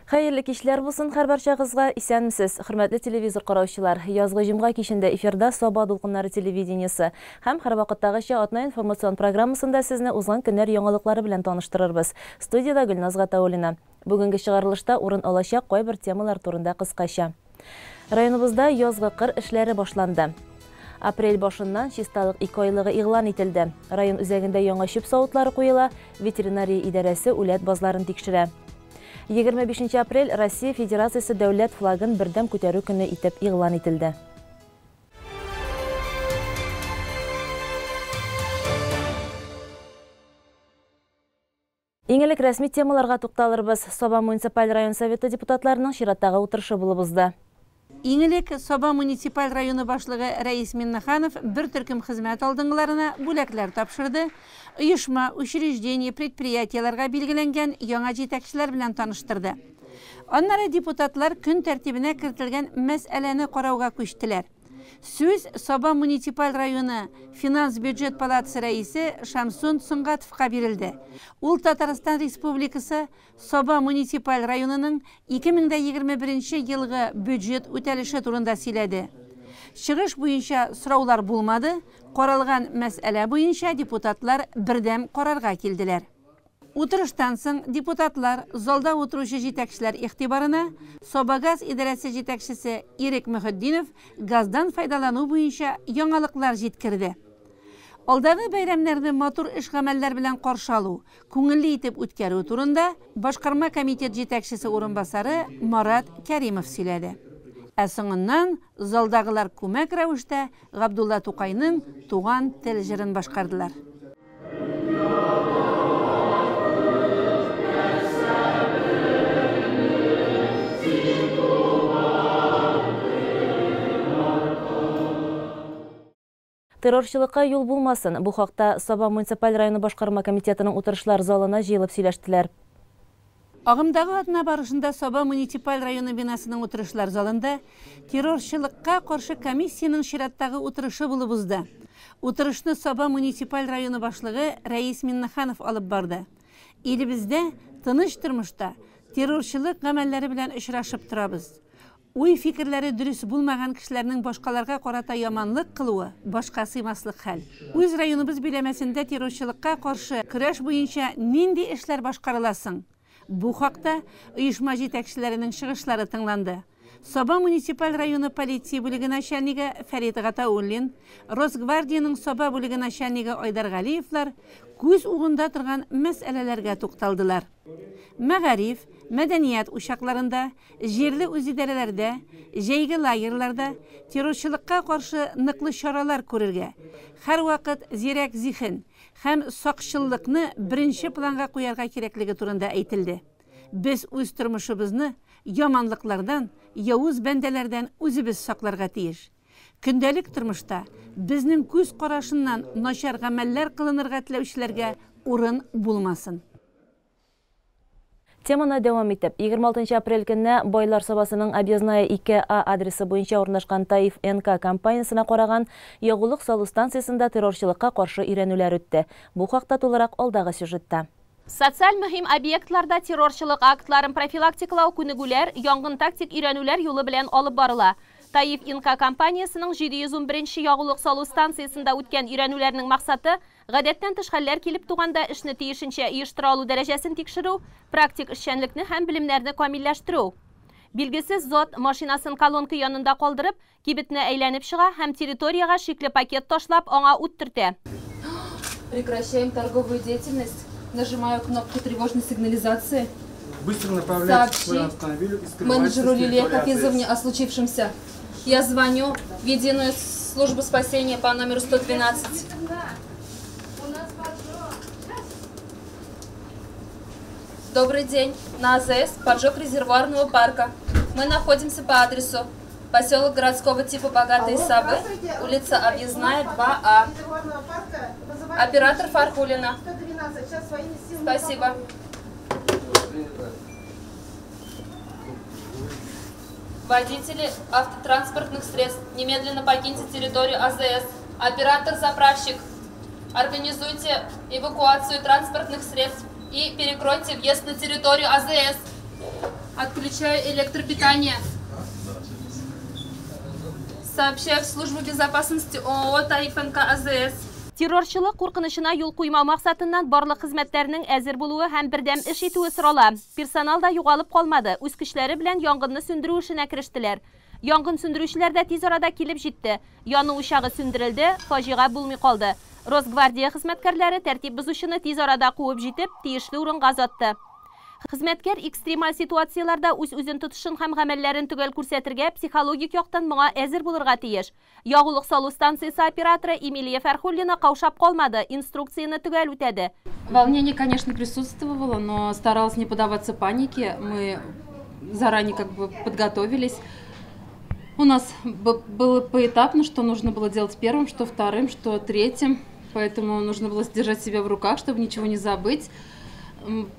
Хәерле кичләр булсын һәрбарчагызга, исәнмесез, хөрмәтле телевизор караучылар. Язгы җомга кичендә эфирда Саба дулкыннары телевидениесе һәм һәрвакыттагыча атна информацион программасында сезне узган көннәр яңалыклары белән таныштырырбыз. Студияда Гөлназ Гатауллина. Бүгенге чыгарылышта урын алачак кайбер темалар турында кыскача. Районыбызда язгы кыр эшләре башланды. Апрель башыннан чисталык 2 айлыгы игълан ителде. Район үзәгендә яңа чүп савытлары куела, ветеринария идарәсе үләт базларын тикшерә. 25 апрель Россия Федерациясе дәүләт флагын бердәм күтәрү көне итеп игълан ителде. Иң элек рәсми темаларга тукталырбыз. Саба муниципаль район советы депутатларының чираттагы утырышы булып узды. Иң элек Саба муниципаль районы башлыгы Рәис Миннеханов бер төркем хезмәт алдынгыларына бүләкләр тапшырды. Оешма, учреждение, предприятиеләргә билгеләнгән яңа җитәкчеләр белән таныштырды. Аннары депутатлар көн тәртибенә кертелгән мәсьәләне карауга күчтеләр. Сүз Саба муниципаль районы финанс бюджет палатасы рәисе Шамсун Сөнгатовка бирелде. Ул Татарстан Республикасы Саба муниципаль районының 2021 елгы бюджет үтәлеше турында сөйләде. Чыгыш буенча сораулар булмады, каралган мәсьәлә буенча депутатлар бердәм карарга килделәр. Утырыштан соң депутатлар залда утыручы җитәкчеләр игътибарына Сабагаз идарәсе җитәкчесе Ирек Мөхетдинов газдан файдалану буенча яңалыклар җиткерде. Алдагы бәйрәмнәрне матур эш-гамәлләр белән каршы алу, күңелле итеп үткәрү турында башкарма комитет җитәкчесе урынбасары Марат Кәримов сөйләде. Ә соңыннан залдагылар күмәк рәвештә Габдулла Тукайның Туган тел җырын башкардылар. Террорчылыкка юл булмасын. Бу хакта Саба муниципаль районы башкарма комитетының утырышлар залына җыелып сөйләштеләр. Агымдагы атна барышында Саба муниципаль районы бинасының утырышлар залында террорчылыкка каршы комиссиянең чираттагы утырышы булып узды. Утырышны Саба муниципаль районы башлыгы Рәис Миннеханов алып барды. Илебездә тыныч тормышта террорчылык гамәлләре белән очрашып торабыз. Уй фикерләре дөрес булмаган кешеләрнең башкаларга карата яманлык кылуы башка сыймаслык хәл. Үз районыбыз биләмәсендә террорчылыкка каршы көрәш буенча нинди эшләр башкарыласың? Бу хакта оешма җитәкчеләренең чыгышлары тыңланды. Саба муниципаль районы полиция бүлеге начальнигы Фәрит Гатауллин, Росгвардияның Саба бүлеге начальнигы Айдар Галиевлар күз угында торган мәсьәләләргә тукталдылар. Мәгариф, мәдәният учакларында, җирле үзидарәләрдә, җәйге лагерьларда террорчылыкка каршы ныклы чаралар күрергә, һәрвакыт зирәк зиһен һәм сакчыллыкны беренче планга куярга кирәклеге турында әйтелде. Без үз тормышыбызны яманлыклардан, явыз бәндәләрдән үзебез сакларга тиеш. Көндәлек тормышта безнең күз карашыннан начар гамәлләр кылынырга теләүчеләргә урын булмасын. Теманы дәвам итеп, 26 апрель көнне Байлар Сабасының Объездная 2А адресы буенча урнашкан Таиф НК компаниясенә караган ягулык салу станциясендә террорчылыкка каршы өйрәнүләр үтте. Бу хакта тулырак алдагы сюжетта. Социаль мөһим объектларда террорчылык актларын профилактикалау күнегүләр, янгын тактик өйрәнүләр юлы белән алып барыла. Таиф НК компаниясының 711 ягулык салу станциясендә үткән өйрәнүләрнең максаты гадәттән тыш хәлләр килеп туганда эшне тиешенчә оештыра алу дәрәҗәсен тикшерү, практик эшчәнлекне һәм белемнәрне камилләштерү. Билгесез зат машинасын колонка янында калдырып, кибетне әйләнеп чыга һәм территориягә шикле пакет ташлап, аңа ут төртә. Прекращаем торговую деятельность. Нажимаю кнопку тревожной сигнализации. Быстро направляйтесь к своему автомобилю и скрывайтесь менеджеру с Лилии территории Хафизовне АЗС. о случившемся. Я звоню в единую службу спасения по номеру 112. Добрый день. На АЗС поджог резервуарного парка. Мы находимся по адресу поселок городского типа Богатые Сабы, улица Объездная, 2А. Оператор Фархулина. Спасибо. Водители автотранспортных средств, немедленно покиньте территорию АЗС. Оператор-заправщик, организуйте эвакуацию транспортных средств и перекройте въезд на территорию АЗС. Отключаю электропитание. Сообщаю в службу безопасности ООО «Таиф НК АЗС». Террорчылык куркынычына юл куймау максатыннан барлык хезмәтләрнең әзер булуы һәм бердәм эш итүе сорала. Персонал да югалып калмады. Үз көчләре белән янгынны сүндерү эшенә керештеләр. Янгын сүндерүчеләр дә тиз арада килеп җитте. Яну учагы сүндерелде, фаҗига булмый калды. Росгвардия хезмәткәрләре тәртип бозучыны тиз арада куып җитеп, тиешле урынга озатты. Хезмәткәр экстремаль ситуацияләрдә үз-үзен тотышын һәм гамәлләрен төгәл күрсәтергә, психологик яктан моңа әзер булырга тиеш. Ягулык салу станциясе операторы Эмилия Фәрхуллина каушап калмады, инструкцияне төгәл үтәде. Волнение, конечно, присутствовало, но старалась не поддаваться панике. Мы заранее как бы подготовились. У нас было поэтапно, что нужно было делать первым, что вторым, что третьим. Поэтому нужно было держать себя в руках, чтобы ничего не забыть.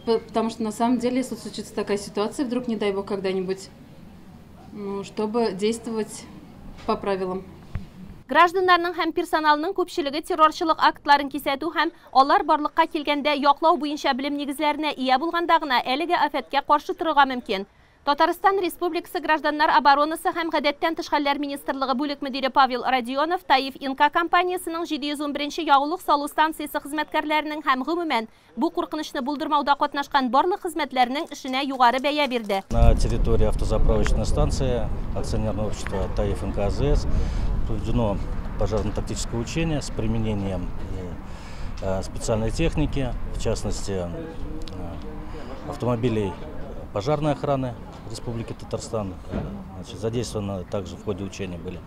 Потому что на самом деле, если случится такая ситуация, вдруг, не дай бог, когда-нибудь, ну, чтобы действовать по правилам. Гражданнарның һәм персоналның күпчелеге террорчылык актларын кисәтү һәм алар барлыкка килгәндә яклау буенча белем нигезләренә ия булганда гына әлеге афәткә каршы торырга мөмкин. Татарстан Республикасы Гражданнар оборонасы һәм гадәттән тыш хәлләр министрлыгы бүлек мөдире Павел Родионов Таиф НК компаниясының 711 ягулык салу станциясе хезмәткәрләренең һәм гомумән бу куркынычны булдырмауда катнашкан барлык хезмәтләрнең эшенә югары бәя бирде. На территории автозаправочной станции акционерного общества Таиф НК АЗС проведено пожарно-тактическое учение с применением специальной техники, в частности автомобилей пожарной охраны Республики Татарстан. Значит, задействованы также в ходе учения были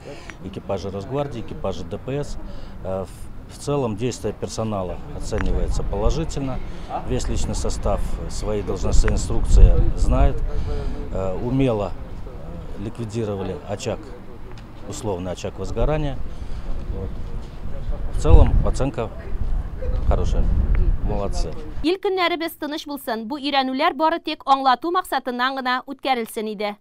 экипажи Росгвардии, экипажи ДПС. В целом действие персонала оценивается положительно. Весь личный состав свои должностные инструкции знает. Умело ликвидировали очаг, условный очаг возгорания. Вот. В целом оценка хорошая. Молодцы. Ил көннәребез тыныч булсын. Бу өйрәнүләр бары тик аңлату максатыннан гына үткәрелсен иде.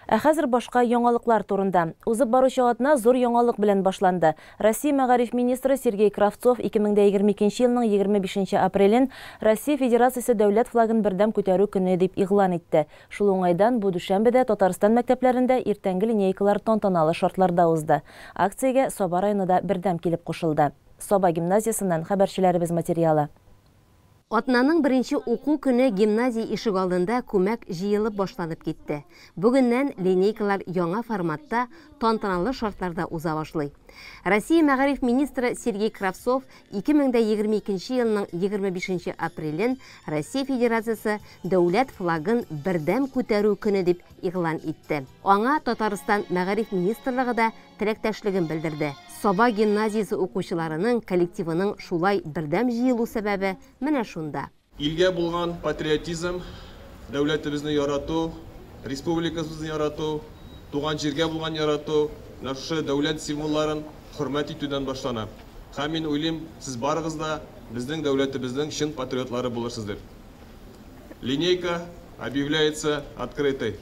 Ә хәзер башка яңалыклар турында. Узып баручы атна зур яңалык белән башланды. Россия мәгариф министры Сергей Кравцов 2022 елның 25 апрелен Россия Федерациясе дәүләт флагын бердәм күтәрү көне дип игълан итте. Шул уңайдан бу дүшәмбедә Татарстан мәктәпләрендә иртәнге линейкалар тантаналы шартларда узды. Акциягә Саба районы да бердәм килеп кушылды. Саба гимназиясеннән хәбәрчеләребез материалы. Атнаның беренче уку көне гимназия ишегалдында күмәк җыелып башланып китте. Бүгеннән линейкалар яңа форматта тантаналы шартларда уза башлый. Россия мәгариф министры Сергей Кравцов 2022 елның 25 апрелен Россия Федерациясе дәүләт флагын бердәм күтәрү көне дип игълан итте. Аңа Татарстан мәгариф министрлыгы да теләктәшлеген белдерде. Саба гимназиясе укучыларының коллективының шулай бердәм җыелу сәбәбе менә шунда. Илгә булган патриотизм, дәүләтебезне ярату, республикабызны ярату, туган җиргә булган ярату, менә шушы дәүләт символларын хөрмәт итүдән башлана. Һәм мин уйлыйм, сез барыгыз да безнең дәүләтебезнең чын патриотлары булырсыз дип. Линейка объявляется открытой.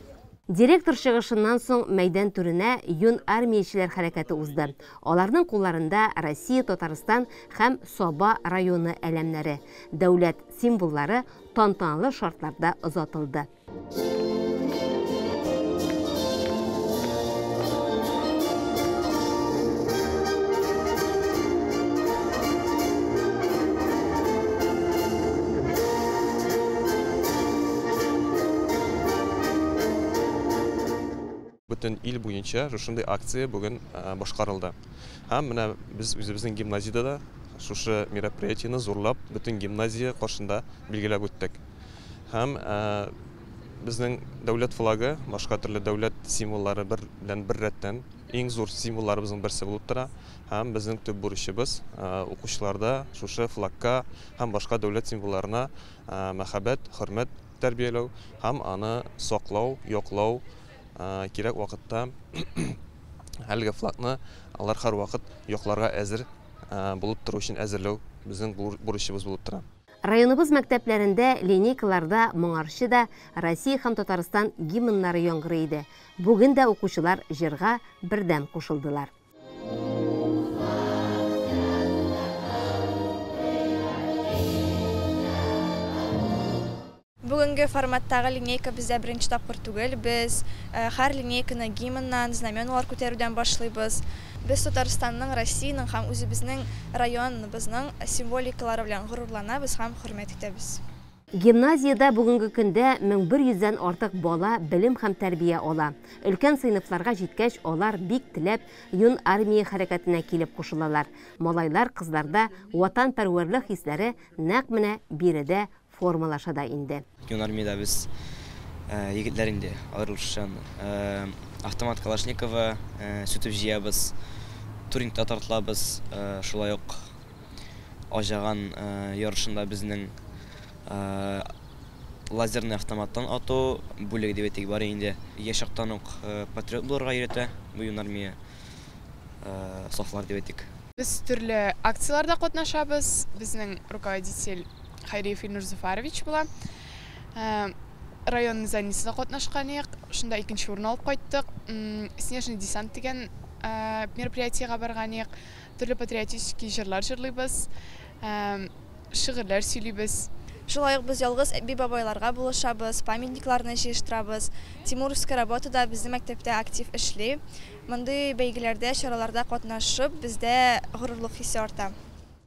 Директор чыгышыннан соң мәйдан түренә юн армиячеләр хәрәкәте узды. Аларның кулларында Россия, Татарстан һәм Саба районы әләмнәре, дәүләт символлары тантаналы шартларда озатылды. Бөтен ил буенча шушындый акция бүген башкарылды. Һәм менә без үзебезнең гимназиядә дә шушы мероприятиене зурлап бөтен гимназия каршында билгеләп үттек. Һәм безнең дәүләт флагы башка төрле дәүләт символлары белән бер рәттән иң зур символларыбызның берсе булып тора. Һәм безнең төп бурычыбыз укучыларда шушы флагка һәм башка дәүләт символларына мәхәббәт, хөрмәт тәрбияләү һәм аны саклау, яклау кирәк вакытта әлеге флагны алар һәрвакыт якларга әзер булып тору өчен әзерләү безнең бурычыбыз булып тора. Районыбыз мәктәпләрендә линейкаларда моңарчы да Россия һәм Татарстан гимннары яңгырый иде. Бүген дә укучылар җырга бердәм кушылдылар. Бүгенге форматтагы линейка бездә беренче тапкыр түгел. Без һәр линейканы гимннан, знаменалар күтәрүдән башлыйбыз. Без Татарстанның, Россиянең һәм үзебезнең районыбызның символикалары белән горурланабыз һәм хөрмәт итәбез. Гимназиядә бүгенге көндә 1100дән артык бала белем һәм тәрбия ала. Өлкән сыйныфларга җиткәч, алар бик теләп Юн армия хәрәкәтенә килеп кушылалар. Малайлар, кызларда ватанпәрвәрлек хисләре нәкъ менә биредә формалаша да инде. Юн армиядә без егетләр инде аерылышчан автомат Калашникова сүтеп җыябыз, турникта тартылабыз, шулай ук Аҗаган ярышында безнең лазерный автоматтан ату бүлеге дип әйтик бар инде. Яшь чактан ук патриот булырга өйрәтә бу юнармия сафлар дип әйтик. Без төрле акцияләрдә катнашабыз. Безнең руководитель Хайриев Илнур Зөфәрович була. Район занятиесендә катнашкан идек. Шунда икенче урын алып кайттык. Снежный десант дигән мероприятиегә барган идек. Төрле патриотический җырлар җырлыйбыз, шигырьләр сөйлибез. Шулай ук без ялгыз әби-бабайларга булышабыз, памятникларны җыештырабыз. Тимуровская работа да безнең мәктәптә актив эшли. Мондый бәйгеләрдә, чараларда катнашып, бездә горурлык хисе арта.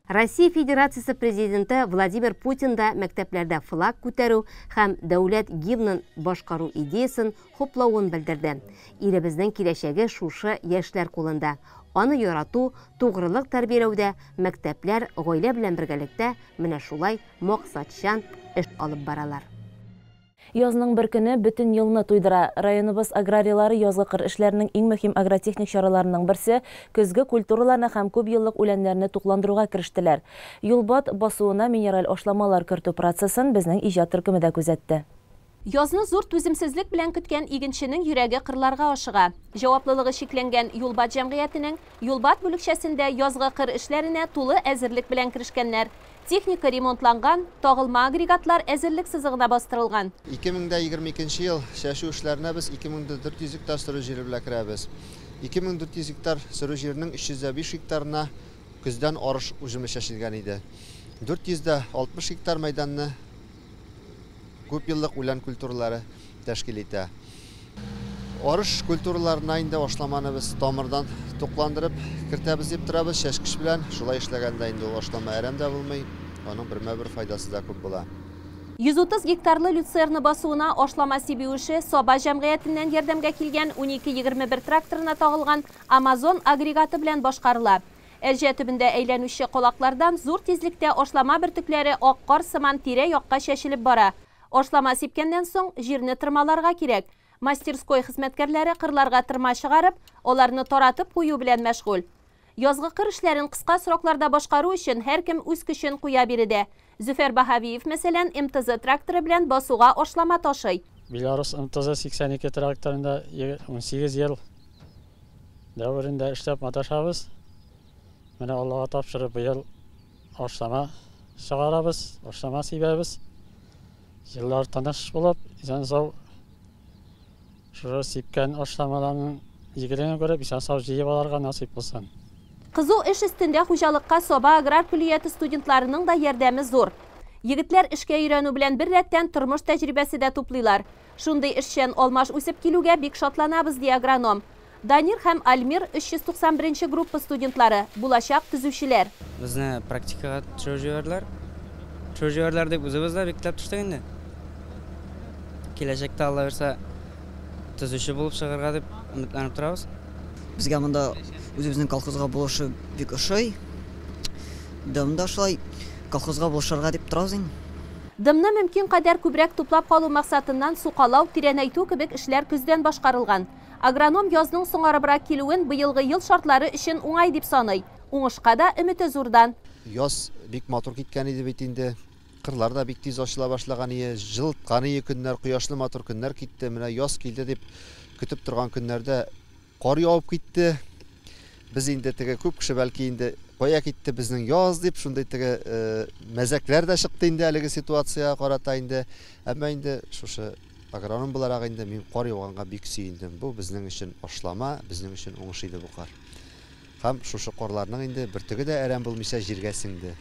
Россия Федерациясе Президенты Владимир Путин да мәктәпләрдә флаг күтәрү һәм дәүләт гимнын башкару идеясен хуплавын белдерде. Илебезнең киләчәге шушы яшьләр кулында. Аны ярату, тугрылык тәрбияләүдә мәктәпләр гаилә белән бергәлектә менә шулай максатчан эш алып баралар. Язның бер көне бөтен елны туйдыра. Районыбыз аграрийлары язгы кыр эшләренең иң мөһим агротехник чараларының берсе көзге культураларны һәм күп еллык үләннәрне тукландыруга керештеләр. Юлбат басуына минераль ашламалар кертү процессын безнең иҗат төркеме дә күзәтте. Язны зур түземсезлек белән көткән игенченең йөрәге кырларга ашыга. Җаваплылыгы чикләнгән Юлбат җәмгыятенең Юлбат бүлекчәсендә язгы кыр эшләренә тулы әзерлек белән керешкәннәр. Техника ремонтланган, тагылма агрегатлар әзерлек сызыгына бастырылган. 2022 ел чәчү эшләренә без 2400 гектар сөрү җире белән керәбез. 2400 гектар сөрү җиренең 305 гектарына көздән арыш уҗымы чәчелгән иде. 460 гектар мәйданны күп еллык үлән культуралары тәшкил итә. Арыш культураларына инде ашламаны без тамырдан тукландырып кертәбез дип торабыз, чәчкеч белән. Шулай эшләгәндә инде ул ашлама әрәм дә булмый, аның бермә-бер файдасы да күп була. 130 гектарлы люцерна басуына ашлама сибү эше Саба җәмгыятеннән ярдәмгә килгән 12-21 тракторына тагылган Амазон агрегаты белән башкарыла. Әлҗә төбендә әйләнүче колаклардан зур тизлектә ашлама бөртекләре ак кар сыман тирә-якка чәчелеп бара. Ашлама сипкәннән соң җирне тырмаларга кирәк. Мастерской хезмәткәрләре кырларга тырма чыгарып, аларны таратып кую белән мәшгуль. Язгы кыр эшләрен кыска срокларда башкару өчен һәркем үз көчен куя биредә. Зөфәр Баһавиев, мәсәлән, МТЗ тракторы белән басуга ашлама ташый. Беларус МТЗ 82 тракторында 18 ел дәверендә эшләп маташабыз. Менә Аллага тапшырып быел ашлама чыгарабыз, ашлама сибәбез. Еллар таныш булып, исән-сау шушы сипкән ашламаларның игелеген күреп, исән-сау җыеп алырга насыйп булсын. Кызу эш өстендә хуҗалыкка Саба аграр көллияте студентларының да ярдәме зур. Егетләр эшкә өйрәнү белән бер рәттән тормыш тәҗрибәсе дә туплыйлар. Шундый эшчән алмаш үсеп килүгә бик шатланабыз, ди агроном. Данир һәм Альмир 391 группа студентлары, булачак төзүчеләр. Безне практикага төшереп җибәрделәр. Төшереп җибәрделәр дип үзебез дә бик теләп төштек инде. Киләчәктә Алла бирсә төзүче булып чыгарга дип өметләнеп торабыз. Безгә монда үзебезнең колхозга булышу бик ошый. Дымда шулай колхозга булышырга дип торабыз инде. Дымны мөмкин кадәр күбрәк туплап калу максатыннан сукалау, тирәнәйтү кебек эшләр көздән башкарылган. Агроном язның соңарыбрак килүен быелгы ел шартлары өчен уңай дип саный. Уңышка да өмете зурдан. Яз бик матур киткән иде бит инде. Кырлар да бик тиз ачыла башлаган иде, җылыткан иде көннәр, кояшлы матур көннәр китте. Менә яз килде дип көтеп торган көннәрдә кар явып китте. Без инде теге күп кеше бәлки инде кая китте безнең яз дип шундый теге мәзәкләр дә чыкты инде әлеге ситуациягә карата инде. Әмма инде шушы агроном буларак инде мин кар яуганга бик сөендем. Бу безнең өчен ашлама, безнең өчен уңыш иде бу кар. Һәм шушы карларның инде бөртеге дә әрәм булмыйча җиргә сеңде.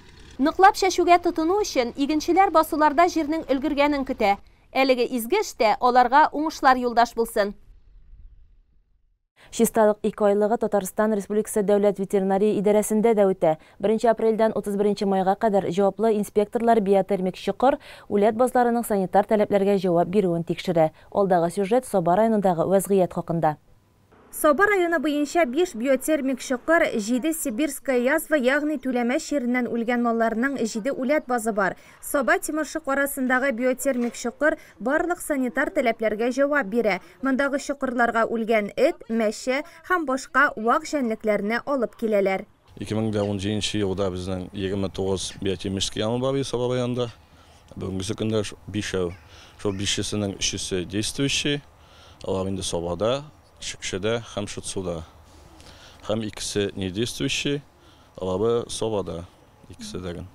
Ныклап чәчүгә тотыну өчен игенчеләр басуларда җирнең өлгергәнен көтә. Әлеге изге эштә аларга уңышлар юлдаш булсын. Чисталык икеайлыгы Татарстан Республикасы Дәүләт ветеринария идарәсендә дә үтә. 1 апрельдән 31 майга кадәр җаваплы инспекторлар биотермик чокыр, үләт базларының санитар таләпләргә җавап бирүен тикшерә. Алдагы сюжет Саба районындагы вәзгыять хакында. Саба районы буенча 5 биотермик чокыр, 7 сибирская язва, ягъни түләмә чиреннән үлгән малларның 7 үләт базы бар. Саба Тимершык арасындагы биотермик чокыр барлык санитар таләпләргә җавап бирә. Мондагы чокырларга үлгән эт, мәче һәм башка вак җәнлекләрне алып киләләр. 2017 елда безнең 29 биотермический яма бар Саба районында. Бүгенге көндә 5-әү. Шул 5-сенең 3-се действующий. Алар инде Сабада, Шекшеде һәм Шытсуда. Һәм икесе недействующий, алары Сабада, икесе дәген.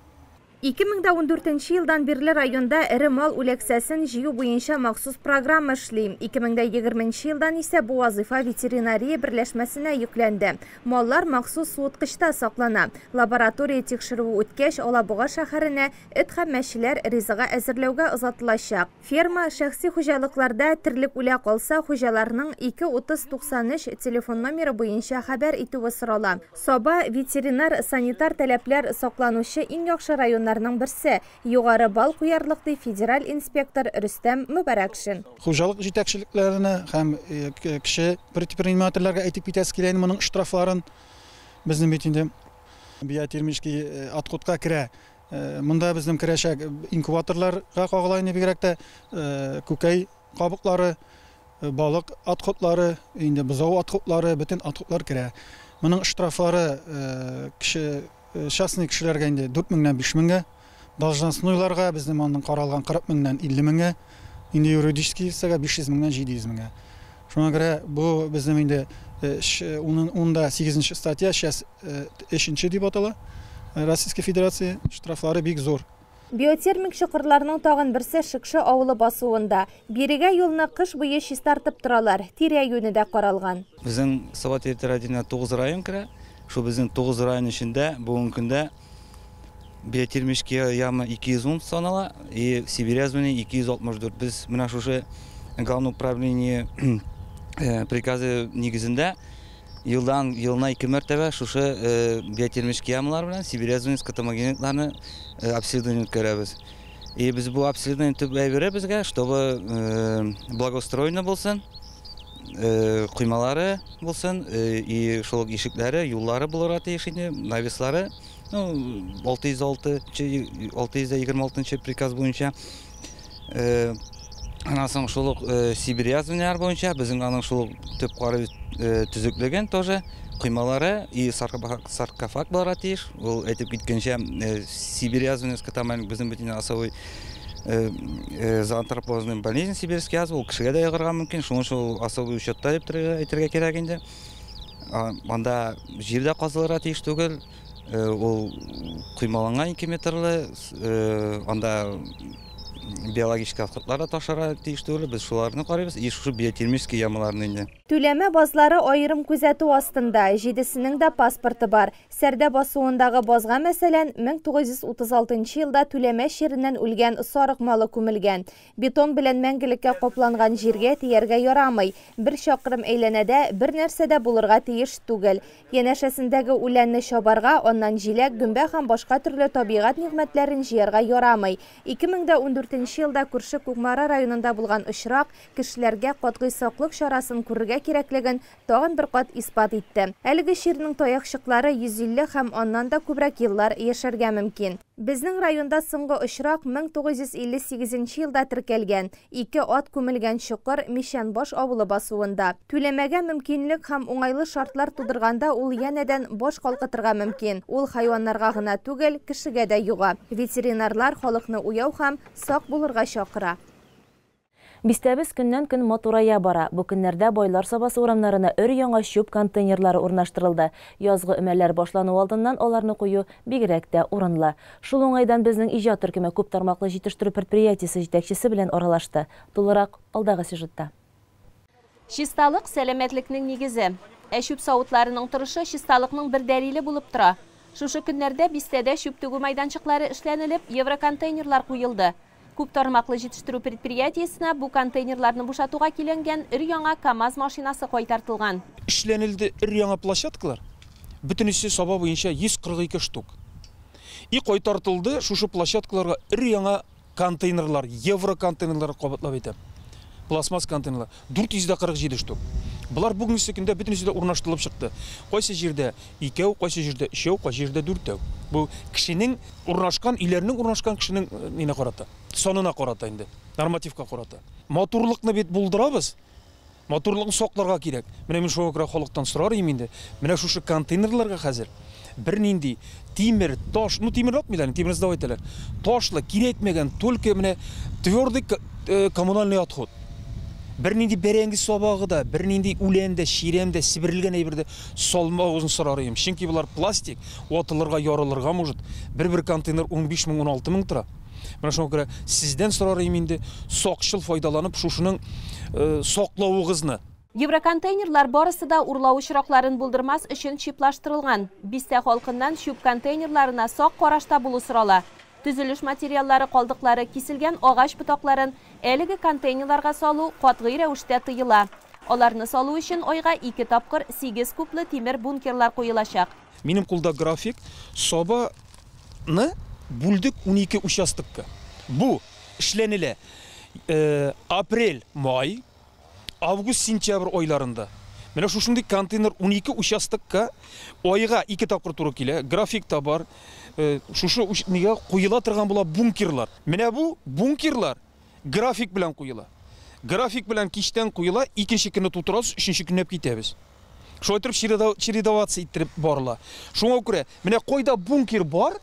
2014 елдан бирле районда эре мал үләксәсен җыю буенча махсус программа эшли. 2020 елдан исә бу вазыйфа ветеринария берләшмәсенә йөкләнде. Маллар махсус суыткычта саклана. Лаборатория тикшерүе үткәч, Алабуга шәһәренә эт һәм мәчеләр ризыгы әзерләүгә озатылачак. Ферма шәхси хуҗалыкларда терлек үлә калса, хуҗаларның 23093 телефон номеры буенча хәбәр итүе сорала. Саба ветеринар санитар таләпләр сакланучы иң яхшы районнар берсе. Югары бал куярлык ди федераль инспектор Рөстәм Мөбәрәкшин. Хуҗалык җитәкчелекләренә һәм кеше предпринимательләргә әйтеп китәсе килә инде моның штрафларын. Безнең бит инде биотермический отходка керә. Монда безнең керәчәк инкубаторларга кагыла инде, бигрәк тә күкәй кабыклары, балык отходлары, инде бозау отходлары, бөтен отходлар керә. Моның штрафлары кеше частный кешеләргә инде 4 меңнән 5 меңгә, должностнойларга безнең моннан каралган 40 меңнән 50 меңгә, инде юридический лицага 500 меңнән 700 меңгә. Шуңа күрә бу безнең инде 18 статья, сейчас 3 дип атала, Российской Федерация штрафлары бик зур. Биотермик чокырларның тагын берсе Шекше авылы басуында. Бирегә юлны кыш буе чистартып торалар, тирә-юне дә каралган. Безнең Саба территориясенә 9 район керә. Шул безнең 9 район эчендә бүгенге көндә биотермический яма 210 санала и сибирязвенный 264. Без менә шушы главное управление приказы нигезендә елдан елына 2 мәртәбә шушы биотермический ямалар белән сибирязвенный скотомогильникларны обследование үткәрәбез. И без бу обследование төп әйбере безгә, чтобы благоустроено булсын, коймалары булсын, и шул ук ишекләре, юллары булырга тиеш инде, навеслары, ну, 626 приказ буенча. Аннан соң шул ук сибирязвеннар буенча безнең аның шул ук төп кары төзеклеген тоже коймалары и саркофаг булырга тиеш. Ул әйтеп киткәнчә, сибирязвенный скотомогильник безнең бөтен особый зоантропозный болезнь сибирский язва, ул кешегә дә йогарга мөмкин, шуның өчен ул особый учетта дип әйтергә кирәк инде. Анда җир дә казылырга тиеш түгел, ул коймаланган 2 метрлы, анда биологический отходлар да ташырга тиеш түгел, без шуларны карыйбыз, и шушы биотермический ямаларны инде. Түләмә базлары аерым күзәтү астында, 7-сенең дә паспорты бар. Сәрдә басуындагы базга, мәсәлән, 1936 елда түләмә чиреннән үлгән сарык малы күмелгән. Бетон белән мәңгелеккә капланган җиргә тияргә ярамый. Бер чакрым әйләнәдә бер нәрсә дә булырга тиеш түгел. Янәшәсендәге үләнне чабарга, аннан җиләк, гөмбә һәм башка төрле табигать нигъмәтләрен җыярга ярамый. 2014 елда күрше Кукмара районында булган очрак кешеләргә катгый саклык чарасын күрергә кирәклеген тагын бер кат исбат итте. Әлеге чирнең таякчыклары 150 һәм аннан да күбрәк еллар яшәргә мөмкин. Безнең районда соңгы очрак 1958 елда теркәлгән. 2 ат күмелгән чокыр Мишәнбаш авылы басуында. Түләмәгә мөмкинлек һәм уңайлы шартлар тудырганда ул янәдән баш калкытырга мөмкин. Ул хайваннарга гына түгел, кешегә дә йога. Ветеринарлар халыкны уяу һәм сак булырга чакыра. Бистәбез көннән-көн матурая бара. Бу көннәрдә Байлар Сабасы урамнарына өр-яңа чүп контейнерлары урнаштырылды. Язгы өмәләр башлану алдыннан аларны кую бигрәк тә урынлы. Шул уңайдан безнең иҗат төркеме күп тармаклы җитештерү предприятиесе җитәкчесе белән аралашты. Тулырак алдагы сюжетта. Чисталык сәламәтлекнең нигезе. Ә чүп савытларының торышы чисталыкның бер дәлиле булып тора. Шушы көннәрдә бистәдә чүп түгү мәйданчыклары эшләнелеп, евроконтейнерлар куелды. Күп тармаклы җитештерү предприятиесенә бу контейнерларны бушатуга киләнгән өр-яңа КАМАЗ машинасы кайтартылган. Эшләнелде өр-яңа площадкалар, бөтенесе Саба буенча 142 штук. И кайтартылды шушы площадкаларга өр-яңа контейнерлар, евро контейнерлар кабатлап әйтәм. Пластмасс контейнерлар 447 штук. Болар бүгенге көндә бөтенесе дә урнаштырылып чыкты. Кайсы җирдә икәү, кайсы җирдә өчәү, кайсы җирдә дүртәү. Бу кешенең урнашкан, өйләрнең урнашкан кешенең ненә карата, санына карата инде, нормативка карата. Матурлыкны бит булдырабыз. Матурлыкны сакларга кирәк. Менә мин шуңа күрә халыктан сорар идем инде. Менә шушы контейнерларга хәзер бернинди тимер, таш, ну тимер атмыйлар, тимер сдавать итәләр. Ташлы, кирәкмәгән, только менә твердый коммунальный отход. Бернинди бәрәңге сабагы да, бернинди үлән дә, чирәм дә, сиберелгән әйбер дә салмавыгызны сорар идем. Чөнки болар пластик, ватылырга, ярылырга может. Бер-бер контейнер 15 мең, 16 мең тора. Менә шуңа күрә сездән сорар идем инде, сакчыл файдаланып шушының саклавыгызны. Евроконтейнерлар барысы да урлау очракларын булдырмас өчен чиплаштырылган. Бистә халкыннан чүп контейнерларына сак карашта булу сорала. Төзелеш материаллары калдыклары, киселгән агач ботакларын әлеге контейнерларга салу катгый рәвештә тыела. Аларны салу өчен айга 2 тапкыр 8 кублы тимер бункерлар куелачак. Минем кулда график, Сабаны бүлдек 12 участокка. Бу эшләнелә апрель, май, август, сентябрь айларында. Менә шушындый контейнер 12 участокка айга 2 тапкыр туры килә. Графикта бар. Шушы нигә куела торган була бункерлар. Менә бу бункерлар график белән куела. График белән кичтән куела, икенче көнне тутырабыз, өченче көнне китәбез. Шулай итеп чередоваться иттереп барыла. Шуңа күрә менә кайда бункер бар,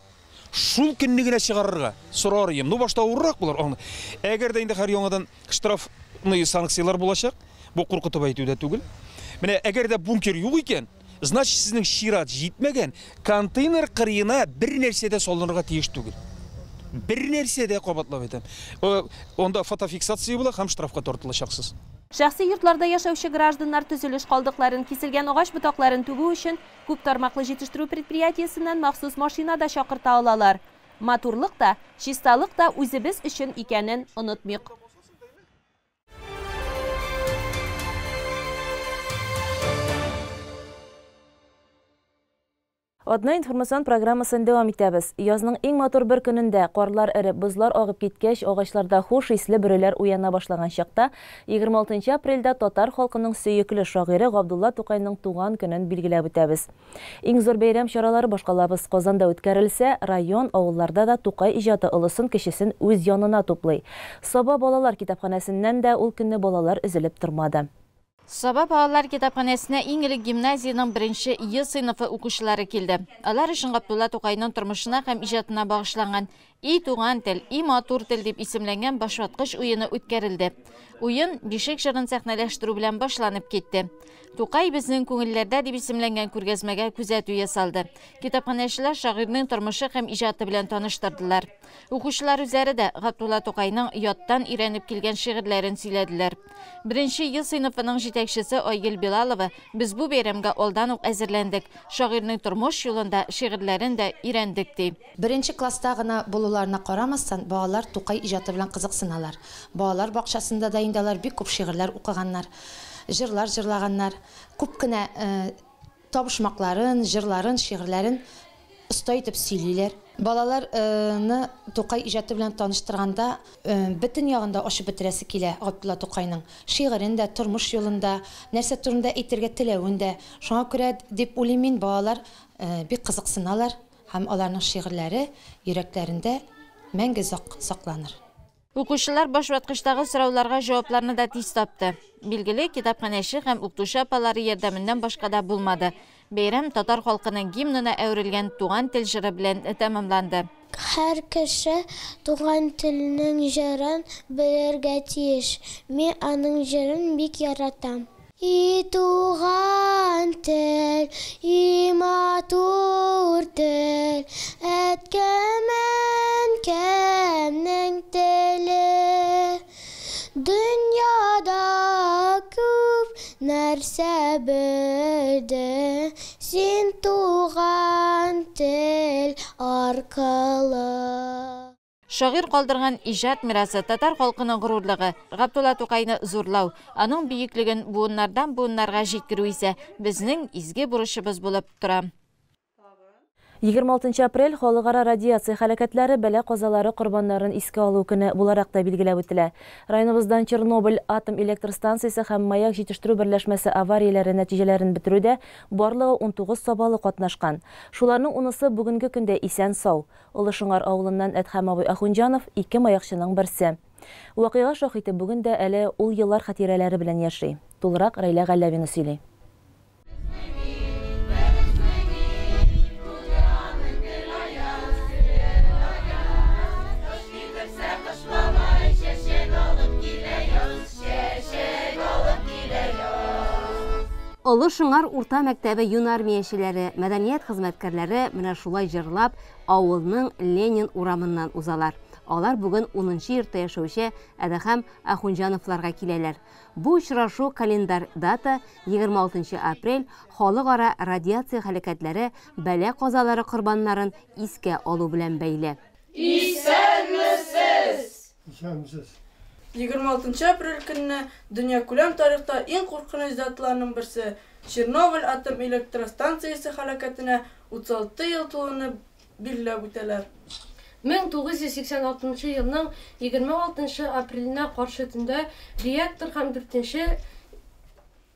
шул көнне генә чыгарырга сорар идем. Ну башта авыррак булыр аны. Әгәр дә инде һәр яңадан штрафный санкцияләр булачак, бу куркытып әйтү дә түгел. Менә әгәр дә бункер юк икән, значит сезнең чират җитмәгән, контейнер кырыена бер нәрсә дә салынырга тиеш түгел. Бер нәрсә дә, кабатлап әйтәм. Онда фотофиксация була һәм штрафка тартылачаксыз. Шәхси йортларда яшәүче гражданнар төзелеш калдыкларын, киселгән агач ботакларын түгү өчен күп тармаклы җитештерү предприятиесеннән махсус машина да чакырта алалар. Матурлык та, чисталык та үзебез өчен икәнен онытмыйк. Одна информацион программасын дәвам итәбез. Язның иң матур бер көнендә карлар эреп, бозлар агып киткәч, агачларда хуш исле бөреләр уяна башлаган чакта 26 апрельдә татар халкының сөекле шагыйре Габдулла Тукайның туган көнен билгеләп үтәбез. Иң зур бәйрәм чаралары башкалабыз Казанда үткәрелсә, район, авылларда да Тукай иҗаты олысын кечесен үз янына туплый. Саба балалар китапханәсеннән дә ул көнне балалар өзелеп тормады. Саба балалар китапханәсенә иң элек гимназиянең беренче Е сыйныфы укучылары килде. Алар өчен Габдулла Тукайның тормышына һәм иҗатына багышланган «И туган тел, и матур тел» дип исемләнгән башваткыч уены үткәрелде. Уен бишек җырын сәхнәләштерү белән башланып китте. Тукай безнең күңелләрдә дип исемләнгән күргәзмәгә күзәтү ясалды. Китапханәчеләр шагыйрьнең тормышы һәм иҗаты белән таныштырдылар. Укучылар үзләре дә Габдулла Тукайның яттан өйрәнеп килгән шигырьләрен сөйләделәр. Беренче Е сыйныфының җитәкчесе Айгөл Билалова: "Без бу бәйрәмгә алдан ук әзерләндек. Шагыйрьнең тормыш юлында шигырьләрен дә өйрәндек", ди. Беренче класста гына булуларына карамастан, балалар Тукай иҗаты белән кызыксыналар. Балалар бакчасында да инде алар бик күп шигырьләр укыганнар, җырлар җырлаганнар, күп кенә табышмакларын, җырларын, шигырьләрен оста итеп сөйлиләр. Балаларны Тукай иҗаты белән таныштырганда бөтен ягында ачып бетерәсе килә Габдулла Тукайның шигырен дә, тормыш юлында, нәрсә турында әйтергә теләвен дә. Шуңа күрә дип уйлыйм мин, балалар бик кызыксыналар һәм аларның шигырьләре йөрәкләрендә мәңге сакланыр. Укучылар башваткычтагы сорауларга җавапларны да тиз тапты. Билгеле, китапханәче һәм укытучы апалары ярдәменнән башка да булмады. Бәйрәм татар халкының гимнына әверелгән Туган тел җыры белән тәмамланды. Һәр кеше туган телнең җырын белергә тиеш. Мин аның җырын бик яратам. И туган тел, и матур тел, әткәм, әнкәмнең теле. Дөньяда күп нәрсә белдем, син туган тел аркылы. Шагыйрь калдырган иҗат мирасы, татар халкының горурлыгы, Габдулла Тукайны зурлау, аның бөеклеген буыннардан-буыннарга җиткерү исә безнең изге бурычыбыз булып тора. 26 апрель халыкара радиация һәлакәтләре бәла-казалары корбаннарын искә алу көне буларак та билгеләп үтелә. Районыбыздан Чернобыль атом электр станциясе һәм Маяк җитештерү берләшмәсе аварияләре нәтиҗәләрен бетерүдә барлыгы 19 сабалы катнашкан. Шуларның унысы бүгенге көндә исән-сау. Олы Шыңар авылыннан Әдһәм абый Ахунҗанов ике маякчының берсе. Вакыйга шаһиты бүген дә әле ул еллар хатирәләре белән яши. Тулырак Рәйлә Галләвина сөйли. Олы Шыңар урта мәктәбе юнармиячеләре, мәдәният хезмәткәрләре менә шулай җырлап авылның Ленин урамыннан узалар. Алар бүген 10 йортта яшәүче Әдәхәм Ахунҗановларга киләләр. Бу очрашу календарь дата 26 апрель халыкара радиация һәлакәтләре бәла-казалары корбаннарын искә алу белән бәйле. Исәнмесез! Исәнмесез. 26 апрель көнне дөньякүләм тарихта иң куркыныч даталарның берсе Чернобыль атом электростанциясе һәлакәтенә 36 ел тулуны билгеләп үтәләр. 1986 елның 26 апреленә каршы төндә реактор һәм 4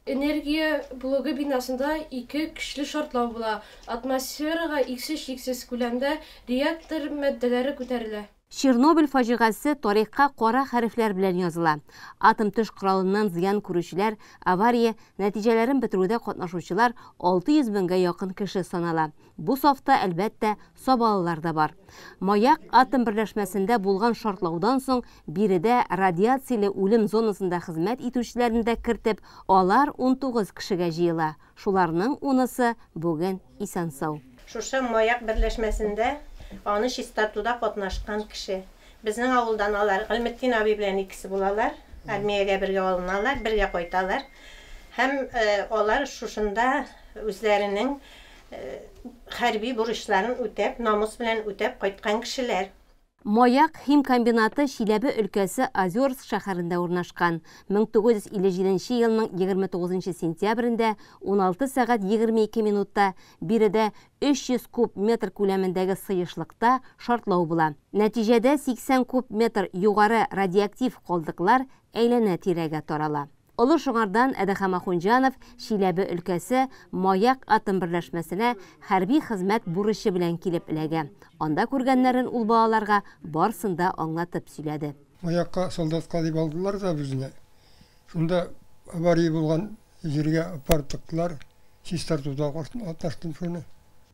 энергия блогы бинасында ике көчле шартлау була. Атмосферага иксез-чиксез күләмдә реактор матдәләре күтәрелә. Чернобыль фаҗигасе тарихка кара хәрефләр белән языла. Атом төш коралыннан зыян күрүчеләр, авария нәтиҗәләрен бетерүдә катнашучылар 600 меңгә якын кеше санала. Бу сафта, әлбәттә, сабалылар да бар. Маяк атом берләшмәсендә булган шартлаудан соң биредә радиацияле үлем зонасында хезмәт итүчеләрне дә кертеп, алар 19 кешегә җыела. Шуларның 10-сы бүген исән-сау. Шушы Маяк берләшмәсендә аны чистартуда катнашкан кеше. Безнең авылдан алар Гыйльметдин абый белән икесе булалар, армиягә бергә алыналар, бергә кайталар. Һәм алар шушында үзләренең хәрби бурычларын үтәп, намус белән үтәп кайткан кешеләр. Маяк химкомбинаты Чиләбе өлкәсе Озерск шәһәрендә урнашкан. 1957 елның 29 сентябрендә 16 сәгать 22 минутта биредә 300 куб метр күләмендәге сыешлыкта шартлау була. Нәтиҗәдә 80 куб метр югары радиоактив калдыклар әйләнә-тирәгә тарала. Олы Шыңардан Әдәхәм Ахунҗанов Чиләбе өлкәсе Маяк атом берләшмәсенә хәрби хезмәт бурычы белән килеп эләгә. Анда күргәннәрен ул балаларга барсын да аңлатып сөйләде. Маякка солдатка дип алдылар да безне. Шунда авария булган җиргә апарттыклар, чистартуда катнаштым шуны.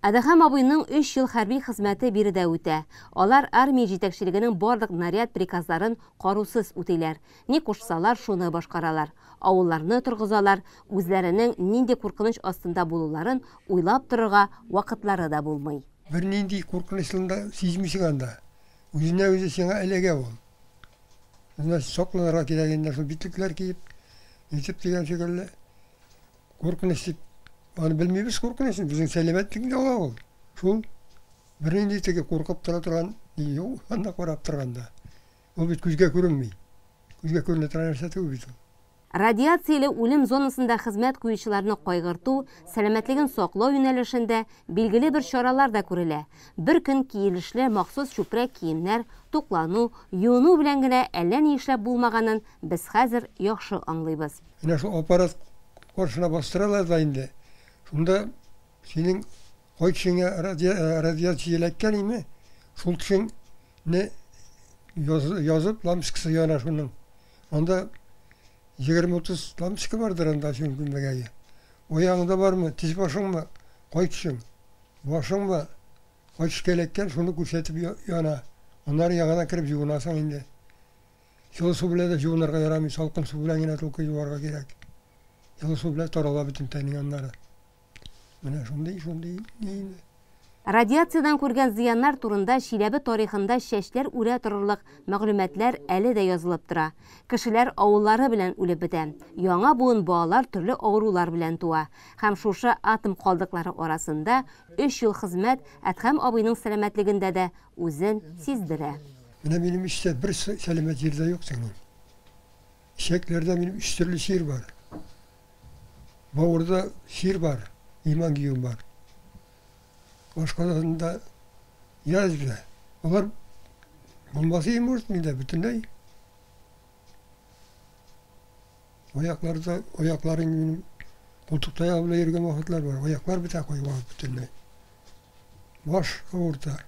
Әдәхәм абыйның 3 ел хәрби хезмәте биредә үтә. Алар армия җитәкчелегенең барлык наряд приказларын карусыз үтиләр. Ни кушсалар, шуны башкаралар. Авылларны торгызалар, үзләренең нинди куркыныч астында булуларын уйлап торырга вакытлары да булмый. Бер нинди куркынычлыгын да сизмисең анда. Үзенә үзе сиңа эләгә ул. Менә сакланырга кирәк инде, шул битлекләр киеп, нитеп дигән шикелле. Куркыныч дип аны белмибез куркынычын, безнең сәламәтлекне ала ул. Шул бернинди теге куркып тора торган юк, анда карап торганда. Ул бит күзгә күренми. Күзгә күренә торган нәрсә түгел бит ул. Радиацияле үлем зонасында хезмәт куючыларны кайгырту, сәламәтлеген саклау юнәлешендә билгеле бер чаралар да күрелә. Бер көн киелешле махсус чүпрәк киемнәр, туклану, юыну белән генә әллә ни эшләп булмаганын без хәзер яхшы аңлыйбыз. Менә шул аппарат каршына бастыралар да инде. Шунда синең кай кешеңә радиация эләккән име, шул кешеңне язып, лампочкасы яна шуның. Анда 20-30 лампочка бардыр анда синең күлмәгәе. Аягыңда бармы, тез башыңмы, кай кешең, башыңмы, кай кешегә эләккән, шуны күрсәтеп яна. Аннары яңадан кереп юынасың инде. Җылы су белән дә юынырга ярамый, салкын су белән генә только юарга кирәк. Җылы су белән тарала бөтен тәнең аннары. Менә шундый, шундый ни инде. Радиациядән күргән зыяннар турында Чиләбе тарихында чәчләр үрә торырлык мәгълүматлар әле дә язылып тора. Кешеләр авыллары белән үлеп бетә. Яңа буын балалар төрле авырулар белән туа. Һәм шушы атом калдыклары арасында 3 ел хезмәт Әдһәм абыйның сәламәтлегендә дә үзен сиздерә. Менә минем эчтә бер сәламәт җир дә юк синең. Эчәкләрдә минем өч төрле чир бар. Бавырда чир бар, гемангиом бар. Ашказанында язва. Алар булмаса и может миндә бөтенләй. Аякларда, аякларым минем култык таягы белән йөргән вакытлар бар. Аяклар бетә куйган бөтенләй. Баш авырта.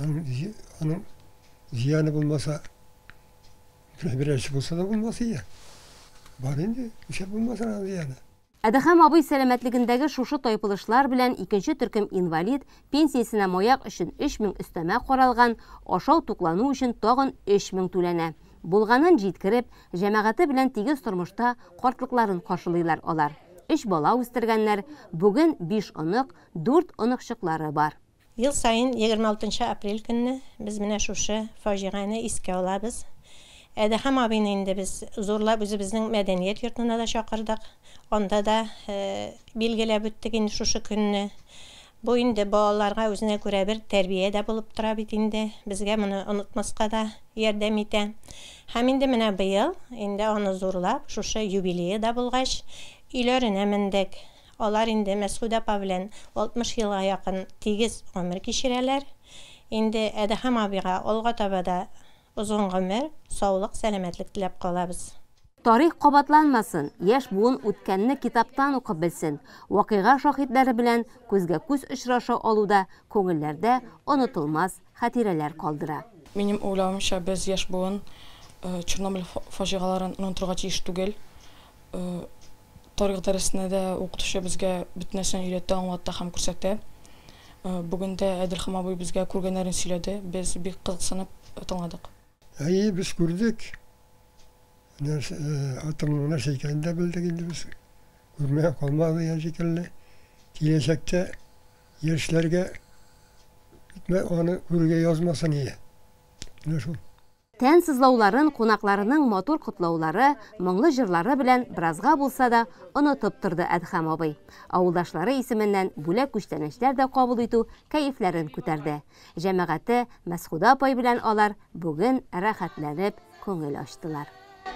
Аның зыяны булмаса, берәрсе булса да булмас ия. Бар инде, нишләп булмасын аның зыяны. Әдехәм абый сәламәтлегендәге шушы тайпылышлар белән икенче төркем инвалид, пенсиясенә маяк өчен 3000 өстәмә каралган, ашау-туклану өчен тагын 3000 түләнә. Булганын җиткереп, җәмәгате белән тигез тормышта картлыкларын каршылыйлар алар. Өч бала үстергәннәр, бүген биш онык, дүрт оныкчыклары бар. Ел саен 26 нчы апрель көнне без менә шушы фаҗигане искә алабыз. Әдехәм абыйны инде без зурлап үзебезнең мәдәният йортына да чакырдык. Анда да билгеләп үттек инде шушы көнне. Бу инде балаларга үзенә күрә бер тәрбия дә булып тора бит инде. Безгә моны онытмаска да ярдәм итә. Һәм инде менә быел инде аны зурлап, шушы юбилее да булгач, өйләренә мендек. Алар инде Мәсгудә апа белән 60 елга якын тигез гомер кичерәләр. Инде Әдехәм абыйга алга таба да озын гомер, саулык, сәламәтлек теләп калабыз. Тарих кабатланмасын, яшь буын үткәнне китаптан укып белсен, вакыйга шаһитләре белән күзгә-күз очраша алу да күңелләрдә онытылмас хатирәләр калдыра. Минем уйлавымча, без, яшь буын, Чернобыль фаҗигаларын онытырга тиеш түгел. Тарих дәресендә дә укытучы безгә бөтен нәрсәне өйрәтте, аңлатты һәм күрсәтте. Бүген дә Әделхам абый безгә күргәннәрен сөйләде, без бик кызыксынып тыңладык. Әйе, без күрдек. Нәрсә, атомның нәрсә икәнен дә белдек инде без. Күрмәгән калмады дигән шикелле. Киләчәктә яшьләргә аны күрергә язмасын ие. Менә шул. Тән сызлауларын кунакларының матур котлаулары, моңлы җырлары белән беразга булса да онытып торды Әдһәм абый. Авылдашлары исеменнән бүләк-күчтәнәчләр дә кабул итү кәефләрен күтәрде. Җәмәгате Мәсхүдә апай белән алар бүген рәхәтләнеп күңел ачтылар.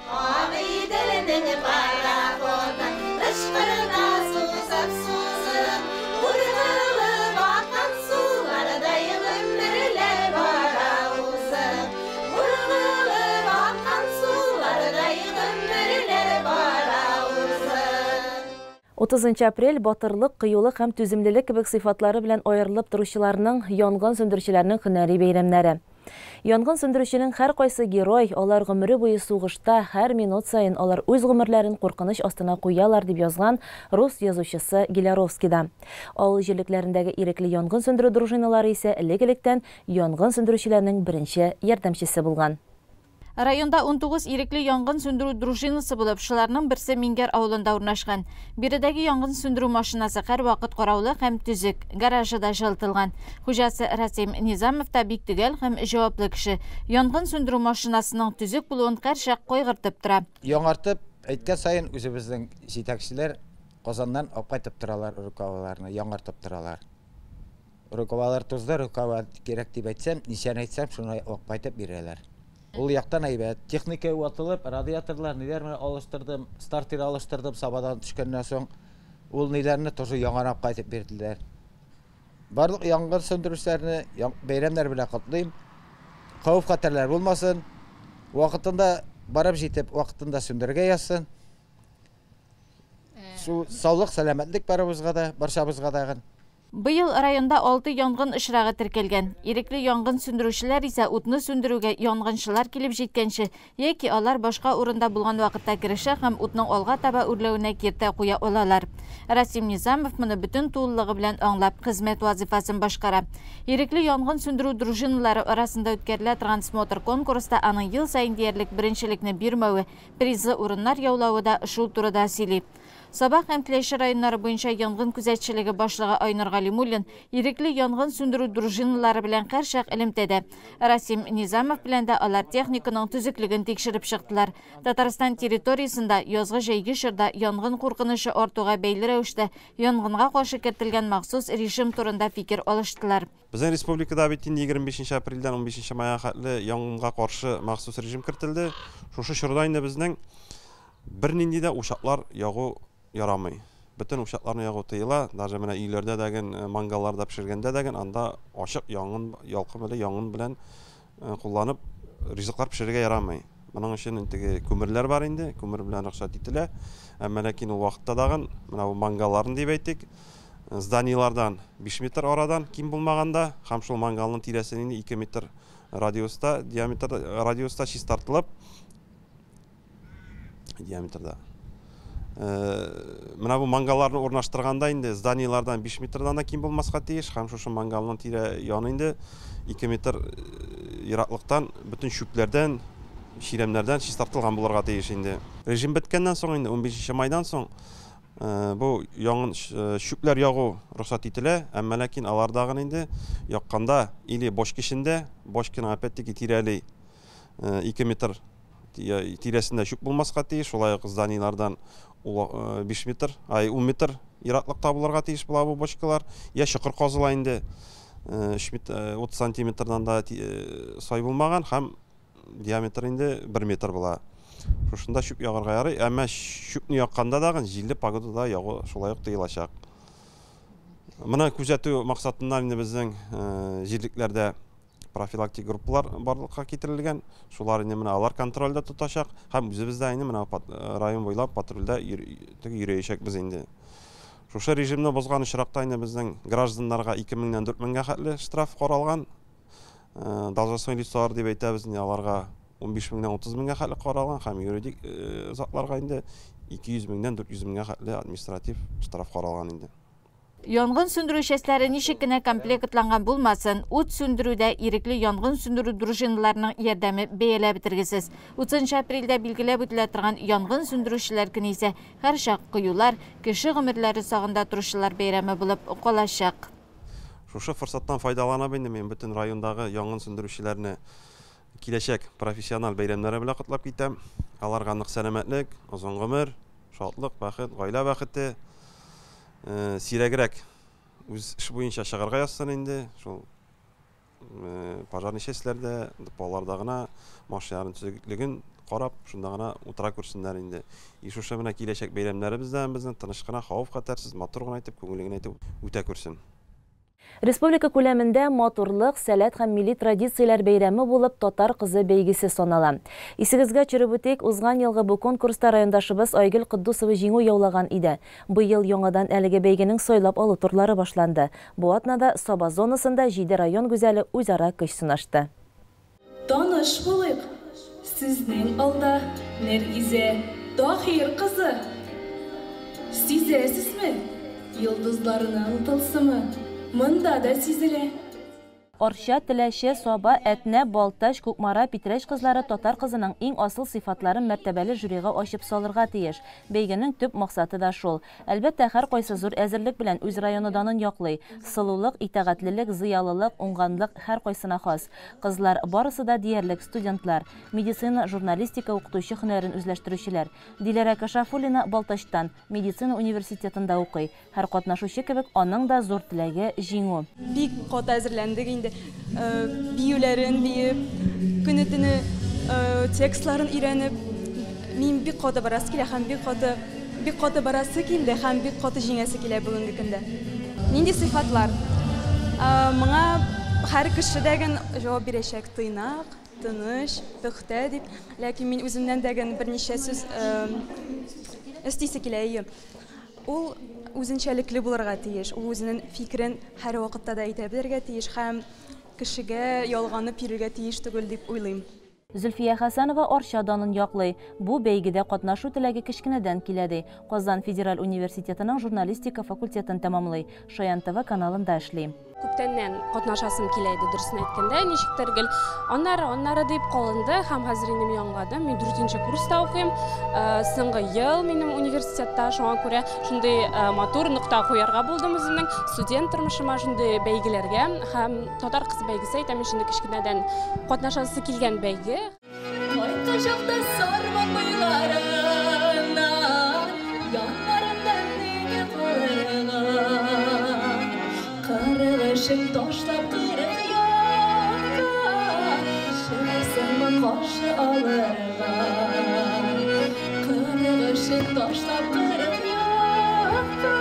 Агыйделнең пароходы кычкырына сузып-сузып, Ургылып аккан сулардай гомерләр бара узып. Ургылып аккан сулардай гомерләр бара узып. 30 нчы апрель батырлык, кыюлык һәм түземлелек кебек сыйфатлары белән аерылып торучыларның, янгын сүндерүчеләрнең һөнәри бәйрәмнәре. Янгын сүндерүченең һәркайсы герой, алар гомере буе сугышта, һәр минут саен алар үз гомерләрен куркыныч астына куялар, дип язган рус язучысы Гиляровский да. Авыл җирлекләрендәге ирекле янгын сүндерү дружиналары исә элек-электән янгын сүндерүчеләрнең беренче ярдәмчесе булган. Районда 19 ирекле янгын сүндерү дружинасы булып, шуларның берсе Миңгәр авылында урнашкан. Биредәге янгын сүндерү машинасы һәрвакыт караулы һәм төзек, гаражы да җылытылган. Хуҗасы Расим Низамов та бик төгәл һәм җаваплы кеше. Янгын сүндерү машинасының төзек булуын һәрчак кайгыртып тора. Яңартып әйткән саен үзебезнең җитәкчеләр Казаннан алып кайтып торалар рукаваларны, яңартып торалар. Рукавалар тузды, рукава кирәк дип әйтсәм, ничәне әйтсәм, шуны алып кайтып бирәләр. Ул яктан әйбәт. Техника ватылып, радиаторлар, ниләр менә алыштырдым, стартер алыштырдым Сабадан төшкәннән соң. Ул ниләрне тоже яңарап кайтып бирделәр. Барлык янгын сүндерүчеләрне бәйрәмнәр белән котлыйм. Хәвеф-хәтәрләр булмасын. Вакытында барып җитеп, вакытында сүндерергә язсын. Су, саулык, сәламәтлек барыбызга да, барчабызга тагын. Быел районда алты янгын очрагы теркәлгән. Ирекле янгын сүндерүчеләр исә утны сүндерүгә янгынчылар килеп җиткәнче яки алар башка урында булган вакытта керешә һәм утның алга таба үрләвенә киртә куя алалар. Расим Низамов моны бөтен тулылыгы белән аңлап, хезмәт вазыйфасын башкара. Ирекле янгын сүндерү дружиналары арасында үткәрелә торган смотр-конкурста аның ел саен диярлек беренчелекне бирмәве, призлы урыннар яулавы да шул турыда сөйли. Саба һәм Теләче районнары буенча янгын күзәтчелеге башлыгы Айнур Галимуллин ирекле янгын сүндерү дружиналары белән һәрчак элемтәдә. Расим Низамов белән дә алар техниканың төзеклеген тикшереп чыктылар. Татарстан территориясендә язгы-җәйге чорда янгын куркынычы артуга бәйле рәвештә янгынга каршы кертелгән махсус режим турында фикер алыштылар. Безнең республикада бит инде 25 апрельдән 15 майга хәтле янгынга каршы махсус режим кертелде. Шушы чорда инде безнең бернинди дә учаклар ягу ярамый. Бөтен учакларны ягу тыела. Даже менә өйләрдә дәген, мангалларда пешергәндә дәген анда ачык янгын, ялкын белән, янгын белән кулланып ризыклар пешерергә ярамый. Моның өчен теге күмерләр бар инде, күмер белән рөхсәт ителә. Әмма ләкин ул вакытта дагын менә бу мангалларны дип әйтик, зданиелардан 5 метр арадан ким булмаганда һәм шул мангалның тирәсен инде 2 метр радиуста, диаметр радиуста чистартылып диаметрда. Менә бу мангалларны урнаштырганда инде зданиелардан 5 метрдан да ким булмаска тиеш һәм шушы мангалның тирә яны инде 2 метр ераклыктан бөтен чүпләрдән, чирәмнәрдән чистартылган булырга тиеш инде. Режим беткәннән соң инде 15 майдан соң бу янгын чүпләр ягу рөхсәт ителә, әмма ләкин алар дагын инде якканда или бочка эчендә, бочканың опять-таки тирәли 2 метр тирәсендә чүп булмаска тиеш, шулай ук зданиелардан 5 метр, ай 10 метр ераклыкта булырга тиеш була бу бочкалар. Я чокыр казыла инде 3 метр, 30 сантиметрдан да сай булмаган һәм диаметр инде 1 метр була. Шушында чүп ягарга ярый, әмма чүпне якканда дагы җилле погодада ягу шулай ук тыелачак. Моны күзәтү максатыннан инде безнең җирлекләрдә профилактик группалар барлыкка китерелгән. Шулар инде менә алар контрольдә тотачак һәм үзебез дә инде менә район буйлап патрульдә йөрәячәкбез инде. Шушы режимны бозган очракта инде безнең гражданнарга 2000-нән 4000-гә хәтле штраф каралган. Должностной лицалар дип әйтәбез инде, аларга 15 меңнән 30 меңгә хәтле каралган һәм юридик затларга инде 200 меңнән 400 меңгә хәтле административ штраф каралган инде. Янгын сүндерү частьләре ничек кенә комплектланган булмасын, ут сүндерүдә ирекле янгын сүндерү дружиналарының ярдәме бәяләп бетергесез. 30 апрельдә билгеләп үтелә торган янгын сүндерүчеләр көне исә һәрчак кыюлар, кеше гомерләре сагында торучылар бәйрәме булып калачак. Шушы форсаттан файдаланып инде мин бөтен райондагы янгын сүндерүчеләрне киләчәк профессиональ бәйрәмнәре белән котлап китәм. Аларга нык сәламәтлек, озын гомер, шатлык, бәхет, гаилә бәхете. Сирәгрәк үз эш буенча чыгарга язсын инде. Шул пожарный частьләрдә, деполарда гына машиналарның төзеклеген карап, шунда гына утыра күрсеннәр инде. И шушы менә киләчәк бәйрәмнәребездән безнең тыныч кына, хәвеф-хәтәрсез, матур гына итеп, күңелле генә итеп үтә күрсен. Республика күләмендә матурлык, сәләт һәм милли традицияләр бәйрәме булып Татар кызы бәйгесе санала. Исегезгә төшереп үтик, узган елгы бу конкурста райондашыбыз Айгөл Котдусова җиңү яулаган иде. Быел яңадан әлеге бәйгенең сайлап алу турлары башланды. Бу атнада Саба зонасында 7 район гүзәле үзара көч сынашты. Таныш булыйк, сезнең алда Нәргизә Таһир кызы. Сизәсезме? Йолдызларының тылсымы монда да сизелә. Арча, Теләче, Саба, Әтнә, Балтач, Кукмара, Питрәч кызлары татар кызының иң асыл сыйфатларын мәртәбәле жюрига ачып салырга тиеш. Бәйгенең төп максаты да шул. Әлбәттә, һәр кайсы зур әзерлек белән үз районы данын яклый. Сылулык, итагатьлелек, зыялылык, уңганлык һәр кайсына хас. Кызлар барысы да диярлек студентлар, медицина, журналистика укытучы һөнәрен үзләштерүчеләр. Диләрә Кашафуллина Балтачтан медицина университетында укый. Һәр катнашучы кебек аның да зур теләге җиңү. Бик каты әзерләндек инде. Биюләрен биеп, көне-төне текстларын өйрәнеп, мин бик каты барасы килә һәм бик каты барасы килде һәм бик каты җиңәсе килә бүгенге көндә. Нинди сыйфатлар? Моңа һәр кеше дәген җавап бирәчәк: тыйнак, тыныч, пөхтә дип. Ләкин мин үземнән дәген берничә сүз өстисе килә. Ул үзенчәлекле булырга тиеш, ул үзенең фикерен һәр вакытта да әйтә белергә тиеш һәм кешегә ялганып йөрергә тиеш түгел дип уйлыйм. Зөлфия Хәсәнова Арча данын яклый. Бу бәйгедә катнашу теләге кечкенәдән килә ди. Казан федераль университетының журналистика факультетын тәмамлый. Шаян ТВ каналында эшли. Күптәннән катнашасым килә иде, дөресен әйткәндә, ничектер гел аннары, аннары дип калынды һәм хәзер инде мин аңладым. Мин дүртенче курста укыйм. Соңгы ел минем университетта, шуңа күрә шундый матур нокта куярга булдым үземнең студент тормышыма, шундый бәйгеләргә. Һәм Татар кызы бәйгесе әйтәм, инде кечкенәдән катнашасы килгән бәйге. Кайткан чакта Сарман буйларыннан, яннарымда нигә калырга? Кырык эшен ташлап кырык якка, чыгарсыңмы каршы алырга? Кырык эшен ташлап кырык якка.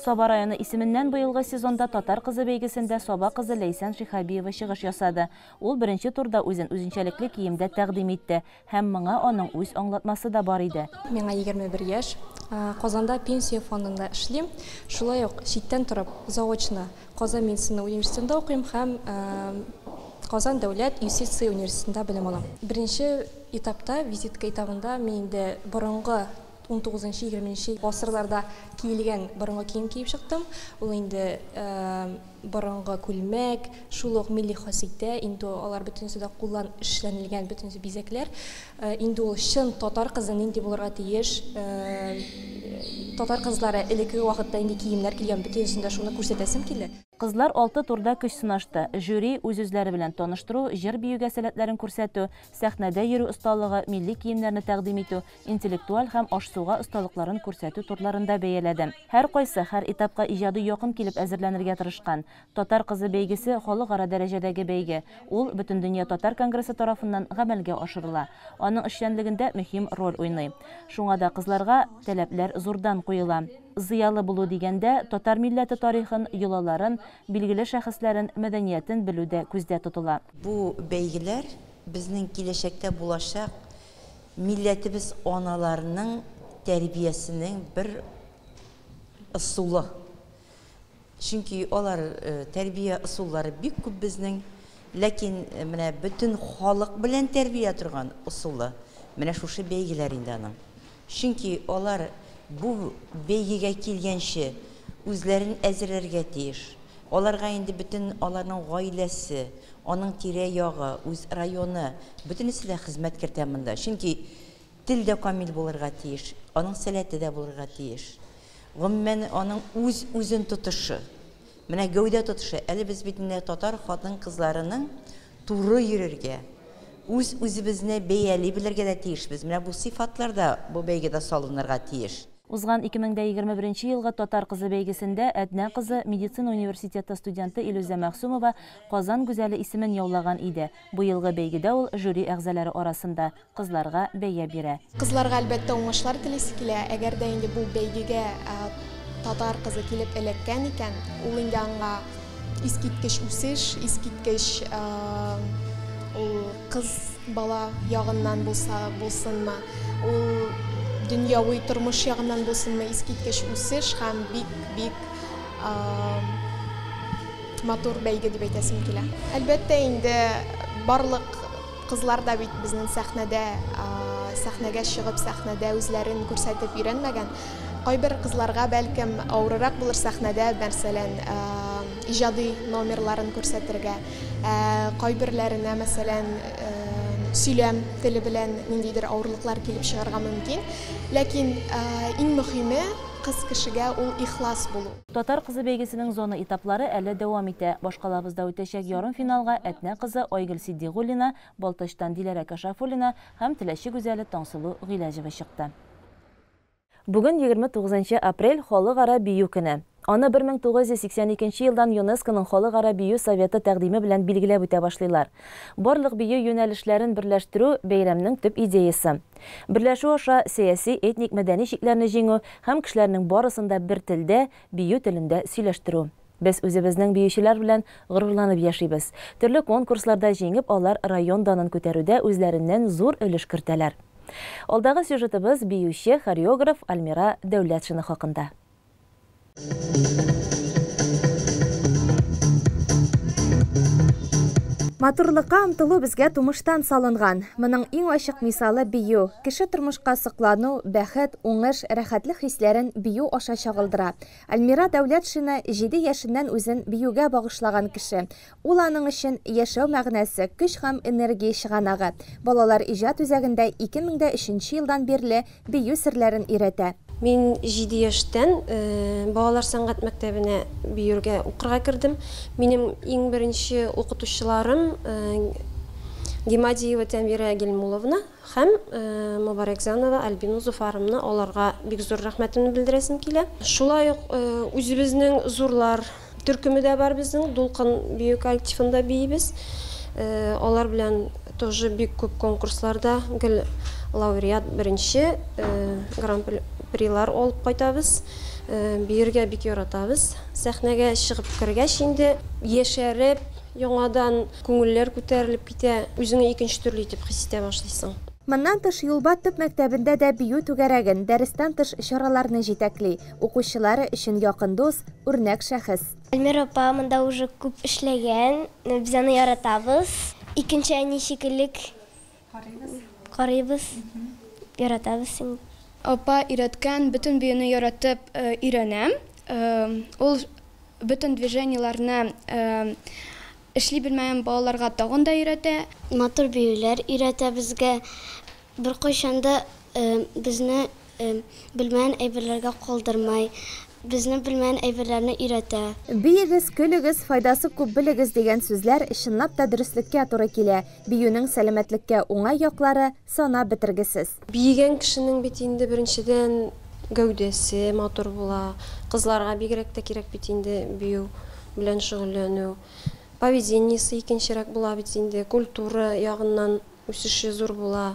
Саба районы исеменнән быелгы сезонда Татар кызы бәйгесендә Саба кызы Ләйсән Шиһабиева чыгыш ясады. Ул беренче турда үзен үзенчәлекле киемдә тәкъдим итте һәм моңа аның үз аңлатмасы да бар иде. Миңа 21 яшь. Казанда пенсия фондында эшлим. Шулай ук читтән торып заочно Казан медицина университетында укыйм һәм Казан дәүләт юстиция университетында белем алам. Беренче этапта, визитка этабында мин инде борынгы 19-20 гасырларда киелгән борынгы кием киеп чыктым. Ул инде борынгы күлмәк, шул ук милли хаситә, инде алар бөтенесе дә кулдан эшләнелгән, бөтенесе бизәкләр. Инде ул чын татар кызы нинди булырга тиеш, татар кызлары элеккеге вакытта инде киемнәр кигән, бөтенесен дә шуны күрсәтәсем килде. Кызлар алты турда көч сынашты. Жюри үз-үзләре белән таныштыру, җыр-биюгә сәләтләрен күрсәтү, сәхнәдә йөрү осталыгы, милли киемнәрне тәкъдим итү, интеллектуаль һәм аш-суга осталыкларын күрсәтү турларында бәяләде. Һәркайсы һәр этапка иҗади якын килеп әзерләнергә тырышкан. Татар кызы бәйгесе халыкара дәрәҗәдәге бәйге. Ул Бөтендөнья татар конгрессы тарафыннан гамәлгә ашырыла. Аның эшчәнлегендә мөһим роль уйный. Шуңа да кызларга таләпләр зурдан куела. Зыялы булу дигәндә, татар милләте тарихын, йолаларын, билгеле шәхесләрен, мәдәниятен белү дә күздә тотыла. Бу бәйгеләр безнең киләчәктә булачак милләтебез аналарының тәрбиясенең бер ысулы. Чөнки алар тәрбия ысуллары бик күп безнең, ләкин менә бөтен халык белән тәрбия торган ысулы менә шушы бәйгеләр инде аның. Чөнки алар бу бәйгегә килгәнче үзләрен әзерләргә тиеш. Аларга инде бөтен аларның гаиләсе, аның тирә-ягы, үз районы, бөтенесе дә хезмәт кертә монда. Чөнки тел дә камил булырга тиеш, аның сәләте дә булырга тиеш. Гомумән, аның үз-үзен тотышы, менә гәүдә тотышы. Әле без бит инде татар хатын-кызларының туры йөрергә, үз-үзебезне бәяли белергә дә тиешбез. Менә бу сыйфатлар да бу бәйгедә салынырга тиеш. Узган 2021 елгы Татар кызы бәйгесендә Әтнә кызы, медицина университеты студенты Илүзә Мәгъсүмова Казан гүзәле исемен яулаган иде. Быелгы бәйгедә ул жюри әгъзалары арасында кызларга бәя бирә. Кызларга, әлбәттә, уңышлар телисе килә. Әгәр дә инде бу бәйгегә татар кызы килеп эләккән икән, ул инде аңа искиткеч үсеш, искиткеч ул кыз бала ягыннан булса булсынмы, ул дөньяви тормыш ягыннан булсынмы, искиткеч үсеш һәм бик-бик матур бәйге дип әйтәсем килә. Әлбәттә, инде барлык кызлар да бит безнең сәхнәдә, сәхнәгә чыгып, сәхнәдә үзләрен күрсәтеп өйрәнмәгән. Кайбер кызларга бәлкем авыррак булыр сәхнәдә, мәсәлән, иҗади номерларын күрсәтергә. Кайберләренә, мәсәлән, сөйләм теле белән ниндидер авырлыклар килеп чыгарга мөмкин. Ләкин иң мөһиме кыз кешегә ул ихлас булу. Татар кызы бәйгесенең зона этаплары әле дәвам итә. Башкалабызда үтәчәк ярымфиналга Әтнә кызы Айгөл Сиддигуллина, Балтачтан Диләрә Кашафуллина һәм Теләче гүзәле Таңсылу Гыйләҗева чыкты. Бүген 29 апрель Халыкара бию көне. Аны 1982 елдан ЮНЕСКОның Халыкара бию советы тәкъдиме белән билгеләп үтә башлыйлар. Барлык бию юнәлешләрен берләштерү бәйрәмнең төп идеясы. Берләшү аша сәяси, этник, мәдәни чикләрне җиңү һәм кешеләрнең барысын да бер телдә, бию телендә сөйләштерү. Без үзебезнең биючеләр белән горурланып яшибез. Төрле конкурсларда җиңеп, алар район данын күтәрүдә үзләреннән зур өлеш кертәләр. Алдагы сюжетыбыз биюче, хореограф Альмира Дәүләтшина хакында. Матурлыкка омтылу безгә тумыштан салынган. Моның иң ачык мисалы бию. Кеше тормышка соклану, бәхет, уңыш, рәхәтлек хисләрен бию аша чагылдыра. Альмира Дәүләтшина җиде яшеннән үзен биюгә багышлаган кеше. Ул аның өчен яшәү мәгънәсе, көч һәм энергия чыганагы. Балалар иҗат үзәгендә 2003 нче елдан бирле бию серләрен өйрәтә. Мин җиде яшьтән балалар сәнгать мәктәбенә биергә укырга кердем. Минем иң беренче укытучыларым Гимадиева Тәмирә Гильмуловна һәм Мобарәкзянова Альбина Зуфаровна, аларга бик зур рәхмәтемне белдерәсем килә. Шулай ук үзебезнең зурлар төркеме дә бар безнең, Дулкын бию коллективында биибез. Алар белән тоже бик күп конкурсларда гел лауреат, беренче гран-прилар алып кайтабыз. Биергә бик яратабыз. Сәхнәгә чыгып кергәч инде яшәреп, яңадан күңелләр күтәрелеп китә, үзеңне икенче төрле итеп хис итә башлыйсың. Моннан тыш Юлба төп мәктәбендә дә бию түгәрәген, дәрестән тыш чараларны җитәкли. Укучылары өчен якын дус, үрнәк шәхес. Альмира апа монда уже күп эшләгән, без аны яратабыз. Икенче әни шикелле карыйбыз, яратабыз инде. Апа өйрәткән бөтен биюне яратып өйрәнәм. Ул бөтен движениеләрне эшли белмәгән балаларга тагын да өйрәтә. Матур биюләр өйрәтә безгә. Беркайчан да безне белмәгән әйберләргә калдырмый. Безне белмәгән әйберләрне өйрәтә. Биегез, көлегез, файдасы күп белегез дигән сүзләр чынлап та дөреслеккә туры килә. Биюнең сәламәтлеккә уңай яклары санап бетергесез. Биегән кешенең бит инде беренчедән гәүдәсе матур була. Кызларга бигрәк тә кирәк бит инде бию белән шөгыльләнү. Поведениесе икенчерәк була бит инде, культура ягыннан үсеше зур була.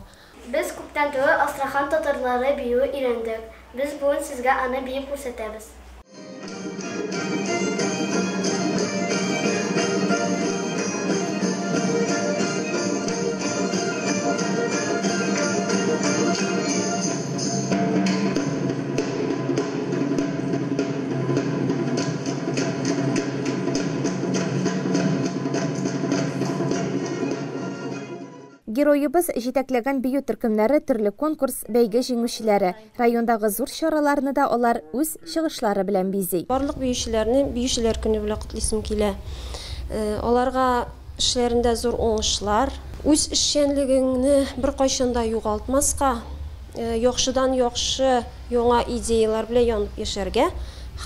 Без күптән түгел Астрахань татарлары биюе өйрәндек. Без бүген сезгә аны биеп күрсәтәбез. Героебыз җитәкләгән бию төркемнәре төрле конкурс, бәйге җиңүчеләре. Райондагы зур чараларны да алар үз чыгышлары белән бизи. Барлык биючеләрне Биючеләр көне белән котлыйсым килә. Аларга эшләрендә зур уңышлар, үз эшчәнлегеңне беркайчан да югалтмаска, яхшыдан яхшы яңа идеяләр белән янып яшәргә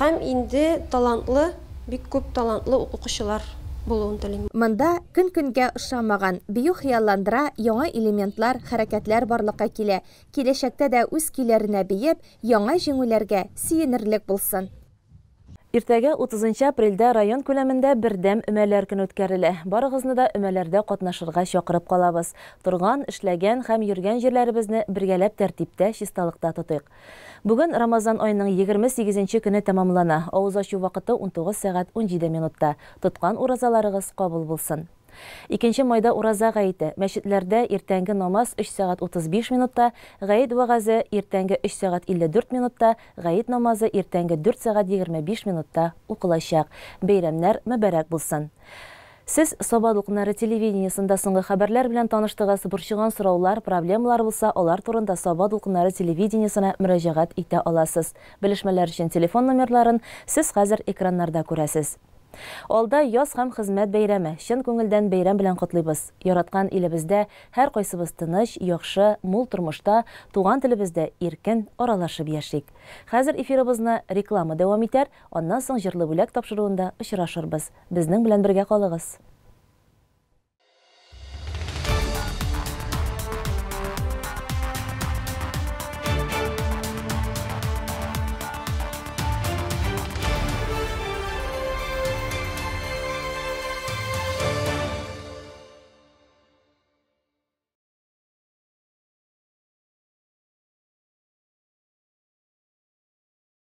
һәм инде талантлы, бик күп талантлы укучылар булуын телим. Монда көн-көнгә ошамаган, бию хыялландыра, яңа элементлар, хәрәкәтләр барлыкка килә. Киләчәктә дә үз көйләренә биеп, яңа җиңүләргә сөенерлек булсын. Иртәгә 30 апрельдә район күләмендә бердәм өмәләр көне үткәрелә. Барыгызны да өмәләрдә катнашырга чакырып калабыз. Торган, эшләгән һәм йөргән җирләребезне бергәләп тәртиптә, чисталыкта тотыйк. Бүген Рамазан аеның 28 нче көне тәмамлана. Авыз ачу вакыты 19 сәгать 17 минутта. Тоткан уразаларыгыз кабул булсын. Икенче майда ураза гаете. Мәчетләрдә иртәнге намаз 3 сәгать 35 минутта, гает вәгазе иртәнге 3 сәгать 54 минутта, гает намазы иртәнге 4 сәгать 25 минутта укылачак. Бәйрәмнәр мөбарәк булсын! Сез Саба дулкыннары телевидениесендә соңгы хәбәрләр белән таныштыгыз. Борчыган сораулар, проблемалар булса, алар турында Саба дулкыннары телевидениесенә мөрәҗәгать итә аласыз. Белешмәләр өчен телефон номерларын сез хәзер экраннарда күрәсез. Алда яз һәм хезмәт бәйрәме. Чын күңелдән бәйрәм белән котлыйбыз. Яраткан илебездә һәркайсыбыз тыныч, яхшы, мул тормышта, туган телебездә иркен аралашып яшик. Хәзер эфирыбызны реклама дәвам итәр, аннан соң Җырлы бүләк тапшыруында очрашырбыз. Безнең белән бергә калыгыз.